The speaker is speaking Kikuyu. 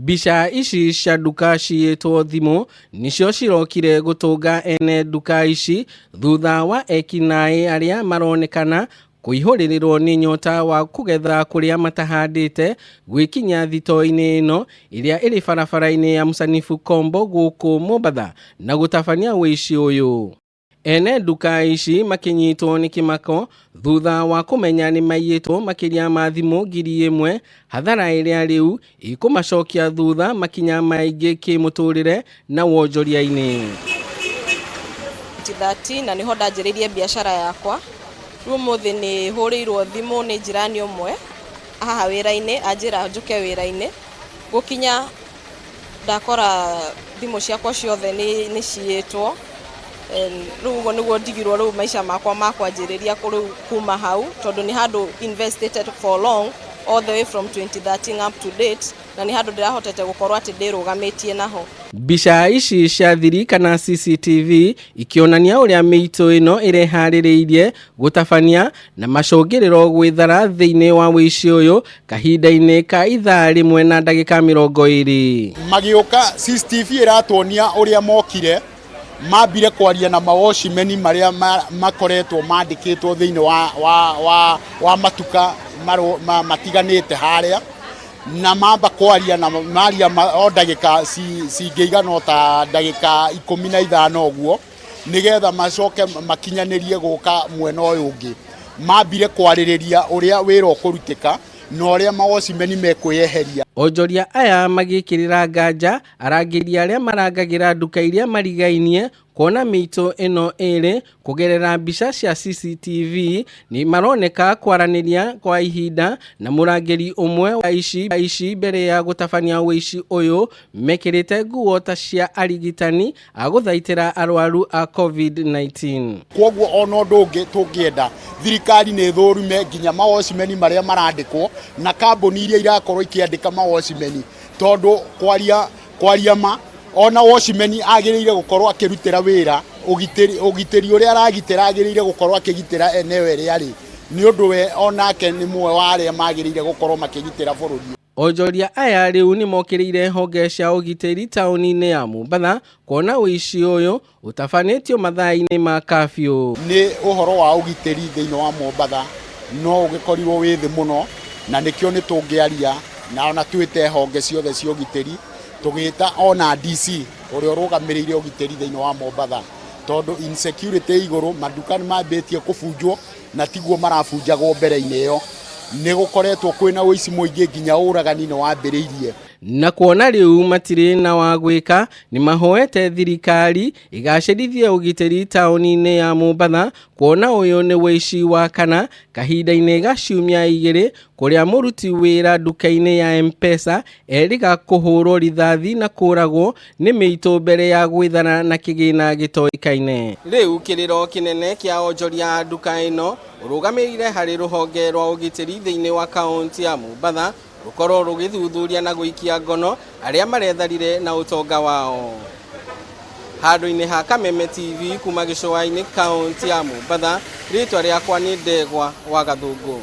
Mbica ici cia nduka ciyĩtwo thimũ nĩcio cirokire gũtũnga ene nduka ici thutha wa ekinaĩ arĩa maronekana kũihũrĩrĩrwo nĩ nyota wa kũgetha kũrĩa matahandĩte gwĩkinya thito-inĩ ĩno ĩrĩa ĩrĩ barabara-inĩ ya Mũsanifu Kombo gũkũ Mombatha na gũtabania ũici ũyũ. Ene nduka ici makĩnyitwo nĩ kĩmako thutha wa kũmenya nĩ maiyĩtwo makĩria ma thimũ 1000, hathara ĩrĩa rĩu ĩkũmacokia thutha makinya maingĩ kĩmũtũrĩre na wonjoria-inĩ. 2013 na niho ndanjĩrĩirie biacara yakwa. Rĩu ũmũthĩ nĩ hũrĩirwo thimũ nĩ njirani ũmwe haha wĩra-inĩ, anjĩra njũke wĩra-inĩ. Gũkinya ndakora thimũ ciakwa ciothe nĩ ciyĩtwo. Rĩu ũguo nĩguo ndigirwo rĩu maica makwa ma kwanjĩrĩria rĩu kuma hau, tondũ nĩ handũ investited for long, all the way from 2013 up to date, na nĩ handũ ndĩrahotete gũkorwo atĩ ndĩrũgamĩtie naho. Mbica ici cia thiri kana CCTV ikĩonania ũrĩa mĩitũ ĩno ĩreharĩrĩirie gũtabania na macũngĩrĩro gwĩthara thĩinĩ wa ũici ũyũ kahinda-inĩ ka ithaa rĩmwe na ndagĩka 20. Magĩũka CCTV ĩratuonia ũrĩa mokire, mambire kwaria na mawocimeni marĩa makoretwo mandĩkĩtwo thĩinĩ wa matuka matiganĩte harĩa, na mamba kwaria na maria o ndagĩka cingĩigana ta ndagĩka 15 ũguo, nĩgetha macoke makinyanĩrie gũka mwena ũyũ ũngĩ. Mambire kwarĩrĩria ũrĩa wĩra ũkũrutĩka na ũrĩa mawocimeni mekwĩyeheria. Onjoria aya magĩkĩrĩra nganja arangĩri arĩa marangagĩra nduka iria marigainie kuona mĩitũ ĩno ĩrĩ kũgerera mbica cia CCTV nĩ maroneka kwaranĩria kwa ihinda na mũrangĩri ũmwe wa ici mbere ya gũtabania ũici ũyũ mekĩrĩte nguo ta cia arigitani a gũthaitĩra arwaru a COVID-19. Kwoguo ona ũndũ ũngĩ tũngĩenda thirikari nĩ ĩthũrime nginya mawocimeni marĩa marandĩkwo na kambuni iria irakorwo ikĩandĩka mawocimeni, tondũ kwaria ma ona wocimeni agĩrĩire gũkorwo akĩrutĩra wĩra ũgitĩri ũrĩa aragitĩra, agĩrĩire gũkorwo akĩgitĩra eneo ĩrĩa arĩ, nĩ ũndũ we onake nĩ mũmwe wa arĩa magĩrĩire gũkorwo makĩgitĩra bũrũri. Onjoria aya rĩu nĩ mokĩrĩire honge cia ũgitĩri taũni-inĩ ya Mombatha kuona ũici ũyũ ũtabanĩtio mathaa-inĩ ma kabiũ. Nĩ ũhoro wa ũgitĩri thĩinĩ wa Mombatha no ũgĩkorirwo wĩ thĩ mũno, na nĩkĩo nĩ tũngĩaria na ona twĩte honge ciothe cia ũgitĩri, tũgĩta ona DC ũrĩa ũrũgamĩrĩire ũgitĩri thĩinĩ wa Mombatha, tondũ insecurity igũrũ, maduka nĩ mambĩtie kũbunjwo na tiguo marabunjagwo mbere-inĩ ĩyo. Nĩ gũkoretwo kwĩna ũici mũingĩ nginya ũragani nĩ wambĩrĩirie. Na kuona rĩu matirĩ na wa gwĩka, nĩ mahoete thirikari ĩgacĩrithie ũgitĩri taũni-inĩ ya Mombatha, kuona ũyũ nĩ ũici wa kana kahinda-inĩ ga ciumia 2 kũrĩa mũruti wĩra nduka-inĩ ya M-Pesa erĩga kũhũrwo rithathi na kũragwo nĩ mĩitũ mbere ya gwĩthara na kĩgĩna gĩtoĩkaine. Rĩu kĩrĩro kĩnene kĩa onjoria a nduka ĩno ũrũgamĩrĩire harĩ rũhonge rwa ũgitĩri thĩinĩ wa kaunti ya Mombatha rũkorwo rũgĩthuthuria na gũikia ngono arĩa maretharire na ũtonga wao. Handũ-inĩ ha Kameme TV kuma gĩcũa-inĩ kaunti ya Mombatha, rĩtwa rĩakwa nĩ Ndegwa wa Gathũngũ.